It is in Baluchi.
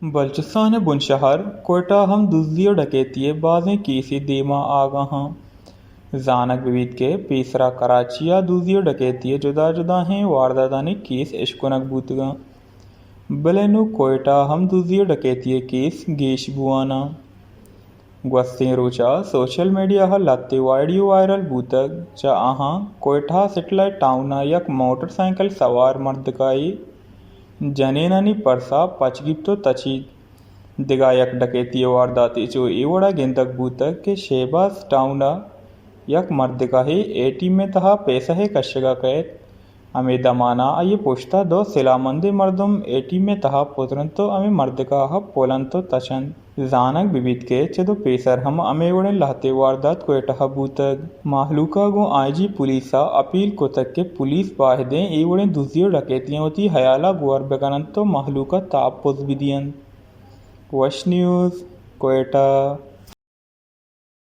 بلوچستان ءِ بنشہر کوئٹہ ءَ ہم دزی ءُ ڈکیتی ءِ بازیں کیسے دیما آگاہاں۔ زانگ بہ بیت کہ پیسرا کراچی ءَ دزی ءُ ڈکیتی ءِ جدا جدائیں وارداتانی کیس اشکنگ بوتگاں، بلے نوں کوئٹہ ءَ ہم دزی ءُ ڈکیتی ءِ کیس گیش بواناں۔ گوستیں روچ ءَ سوشل میڈیا ءَ لہتے ویڈیو وائرل بوتگ، چہ آہاں کوئٹہ سیٹلائٹ ٹاؤن ءَ یک موٹر سائیکل سوار مردکائی جنینانی پرسا پچ گیپت ءُ تچیت۔ دگہ یک ڈکیتی ءِ وارداتے چو اے وڑا گندگ بوتگ کہ شہباز ٹاؤن ءَ یک مردکاہے اے ٹی ایم ءِ تہا پیسہ ءِ کشگ ءَ کئیت۔ ہمے دمان ءَ آئی ءِ پشت ءَ دو سلاہ مندیں مردم اے ٹی ایم ءِ تہا پترنت ءُ ہمے مردکاہ ءَ پلنت ءُ تچنت۔ زانگ بہ بیت کہ چدو پیسر ہم ہمے وڑیں لہتے واردات کوئٹہ ءَ بوتگ۔ مہلوک ءَ گوں آئی جی پولیس ءَ اپیل کتگ کہ پولیس باہدیں اے وڑیں دزی ءُ ڈکیتیاں وتی ہیال ءَ گور بہ کن انت ءُ مہلوک ءَ تحفظ بہ دینت۔ وش نیوز، کوئٹہ۔